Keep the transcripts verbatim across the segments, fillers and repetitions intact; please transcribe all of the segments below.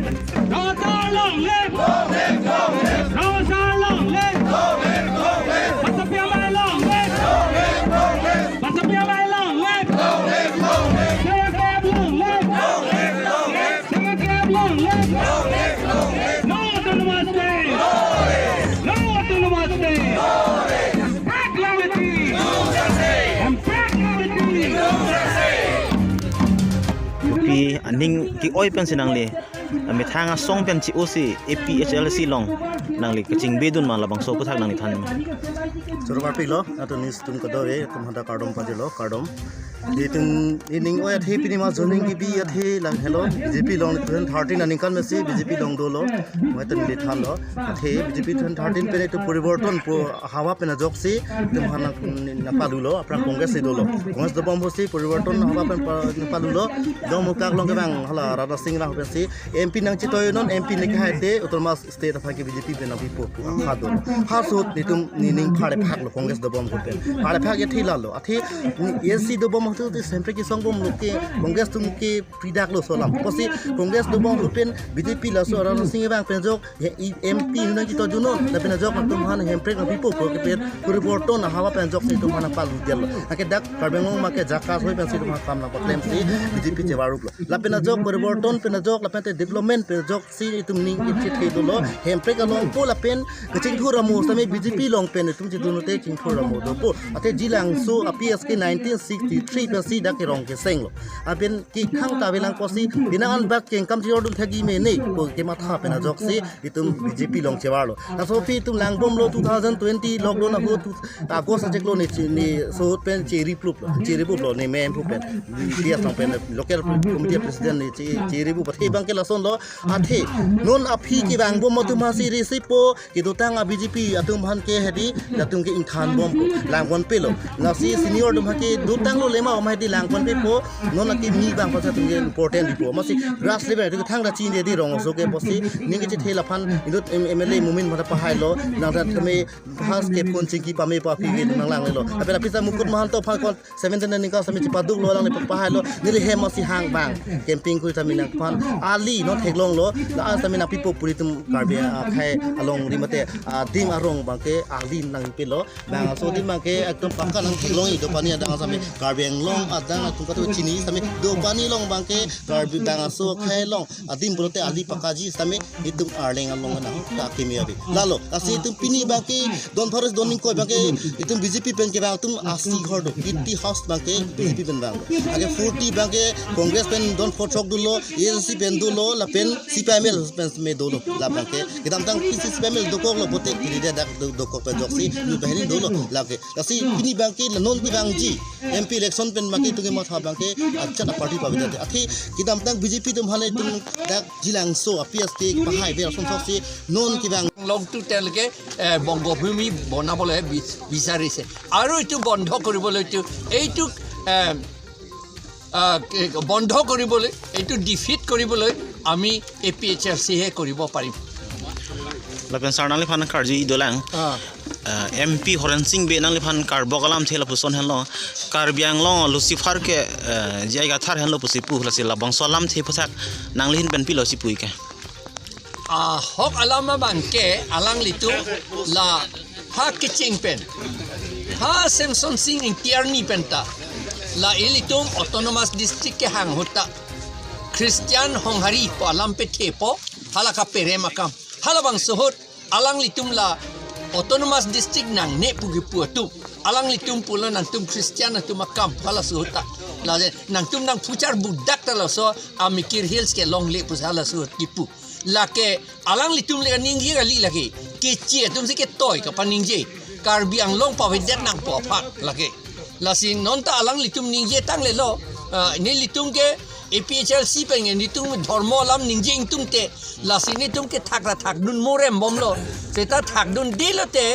Rong Asar long live! Rong Asar long live! Basa Pi Amei long live! Basa Pi Amei long live! Seven K F long live! Seven K F long live! No autonomous state! No autonomous state! Back Lalti! And back Lalti! Kopi aning ke-oi pensi nangli amethang asong pen chi-osi A P H L C along nangli kachingbedun ma, labangso aphuthak nangli than. Choro karpiklo, latum news atum kadokave atum hadak kardom pajirlo, kardom. Itum ining oi athe pini ma zoning kebi athe lang helo, B J P along two thousand thirteen aningkan mesi B J P along dolo, moi atum neli thanlo. Athe B J P two thousand thirteen pen itum poriborton pu hawa pen ajoksi itum aphan nangpalulo, aphrang Congress si dolo. Congress dobom pusi poriborton hawa pen pa-, nangpalulo. Dong Mukak along kevang hala Radha Singh Rao pensi M P nangchitoi non, M P neke hai te autonomous state aphan ke B J P pen nangpipo pu akha do. Halaso ahut itum nening phare phaklo Congress dobom ahut pen. Phare phak ya thilalo. Athe A N C dobom ahut te Hemprek kesongbomlo ke Congress atum ke pridaklo laso alam. Pusi Congress dobom ahut pen B J P laso Radha Singh kevang pen ajok, he, i M P nangchitoi dun non, lapen ajok atum aphan Hemprek nangpipo pu ke pen poriborton ahawa pen ajoksi itum aphan nangpaludetlo. Anke dak Karbi Anglong ma ke jaka soi pensi itum aphan kam nangpaklemsi B J P chevar-uplo. Lapen ajok poriborton pen ajok, lapen te development pen ajoksi itum ning kechethe dolo. Hemprek along po lapen kachingthur amo sitame B J P along pen itum chedun te chingthur amo dopo. Athe Jilangso A P S ke nineteen sixty-three pensi dak kerong kesenglo. Lapen ke khang ta avelang pusi, pini an bak kengkam chejordun thekji mene pu kematha pen ajoksi itum B J P along chevarlo. Laso aphi itum langbomlo two thousand twenty lockdown ahut, August achiklo ne chi-, ne so ahut pen cheri pluplo, cheri pluplo ne mem pu pen. P S along pen local committee president ne che-, cheri pu pathe abang ke lasonlo. Athe non aphi kevangbom atum aphansi risipo, kedotang a B J P atum aphan ke hedi, latum ke ingthanbompo, langponpelo. Lasi senior atum aphan ke dotanglo lema om hedi langponpepo, non akimi abang aphan atum ke important dipo. Amatsi grass level atum thangta chinine di rong aso ke pusi, ning kechethe laphan, inut M-, M L A Momin aphan ta pahailo, nang ta tame first ke phone chingki pame pa aphi ke nanglanglelo. Lapen aphi ta Mukut Mahanto aphan kon seventeen aningkan sitame chepaduklo, alangli pahailo, neli hem asi hang abang camping kuri tame nangphan ali non theklonglo, la-an sitame nangpipo pu itum Karbi akhei alongri mate adim arong abang ke ali nangpilo, bang aso adim abang ke ekdom pakka nangtheklong-i, dopani adang sitame Karbi Anglong adang atum katu chini sitame dopani along abang ke Karbi bang aso akhei along adim pulote ali pakkaji sitame itum Arleng along nang ta kimi ave. Lalo, lasi itum pini abang ke don forest don ningkoi abang ke itum B J P pen kevang atum asi ghor do. Eighty house abang ke B J P pen vanglo. Anke forty abang ke Congress pen don phochok dolo, A N C pen dolo, lapen C P I M L pen me dolo. La abang ke kedamtang P C C P M L dokoklo, bote kiri dia dak do-, dokok pen ajoksi, ni bahini dolo. Lake, lasi pini abang ke la non kevangji M P election pen abang ke itum kematha abang ke ajat a party pavedetde. Athe kedamtang B J P atum aphan itum dak Jilangso A P S ke pahai ver son sok si non kevang. Long tu tel ke, eh, বংগভূমি বনাবলৈ বিচ-, বিচাৰিছে। আৰু এইটো বন্ধ কৰিবলৈ এইটো, এইটো, এ, আ, কি, বন্ধ কৰিবলৈ, এইটো ডিফিট কৰিবলৈ আমি এ পি এইচ এল চিহে কৰিব পাৰিম। Lapen sir nangliphan karju dolang. Ah. Eh, M P Horen Sing Bey nangliphan karbok alamthe lapuson henlo. Karbi Anglong Lucifer ke, eh, jaiga thar henlo pusi pu, lasi labangso alamthe aphuthak nanglihin pen pilo si pu-ik ke? Ahok alam abang ke alanglitum la ha kecheng pen, ha Semson Sing Ingti arni pen ta, la ilitum autonomous district kehang ahut ta Christian Honghari pu alam pethepo, hala kaperem akam. Halabangso ahut alanglitum la autonomous district nangne pu kipu atum, alanglitum pulo nangtum Christian atum akam, halaso ahut ta. Lale nangtum nangphuchar budak ta laso a Mikir Hills kelongle pusi halaso ahut kipu. Lake alanglitum le kaningje kali lake. Keche atumsi ketoi kapaningje. Karbi Anglong pavedet nangpo aphan lake. Lasi non ta alanglitum ningje tanglelo. Ah, nelitum ke A P H L C pen nelitum dhormo alam ningje ingtungte. Lasi nelitum ke thakra thakdun morem bomlo. Seta thakdundelo te.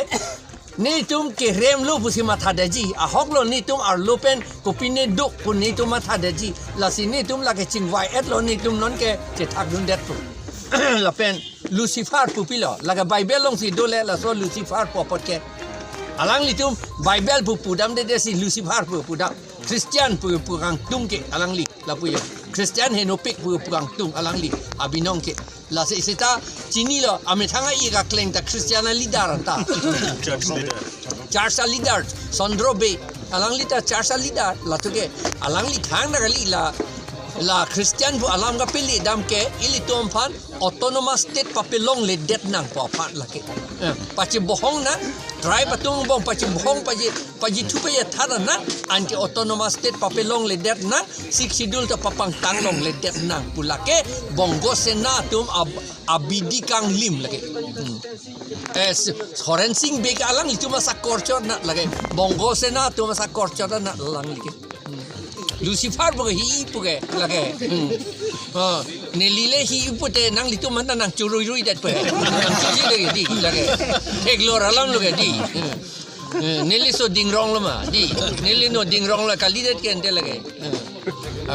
Nelitum keremlo pusi mathadetji. Ahoklo nelitum arlo pen kopine duk pu nelitum mathadetji. Lasi nelitum lake chingvai-etlo nelitum non ke chethakdundetpo. Lapen Lucifer pu pilo, lake Bible alongsi dole laso Lucifer pu apot ke. Alanglitum Bible pu pudamdedetsi Lucifer pu pudam. Christian pu pu kangtung ke alangli lapu yo. Christian henopik pu pu kangtung alangli abinong ke. Lasi seta chinilo, amethang a-ik akleng ta Christian a-leader ta. Church leader. Church a-leader, Sondro Bey. Alangli ta church a-leader, latum ke, alangli thangta kali la, la Christian pu alam kapele dam ke, ilitum aphan autonomous state papelongledet nang pu aphan lake. Eh, pachibohong nang, tribe atum angbong pachibohong paji, pajithu pajitha nang, anke autonomous state papelongledet nang, Sixth Schedule ta papangtanglongledet nang pu lake, Bongo Sena atum ab-, abidi kanglim lake. Hmm. Eh, s-, Soren Singh Bey ke alanglitum asakor chot na lake. Bongo Sena atum asakor chot na alangli ke. Hmm. Lucifer pu ke hi pu ke lake. Hmm. Oh, nelile hi pute nanglitum mana nangchorui ruidet pu. Nangchorui lake di lake. Theklor alam lo ke di. Hmm. Eh, neli so dingronglo ma di. Neli no dingronglo kalidet ke ante lake. Hmm.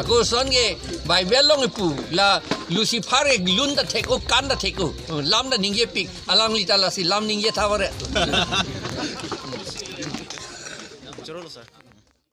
Ako ason ke Bible along pu la Lucifer ke lun ta thek-o, kan ta thek-o. Hmm. Lam ta ningjepik. Alangli ta lasi lam ningje tha vare. Chorolo sir.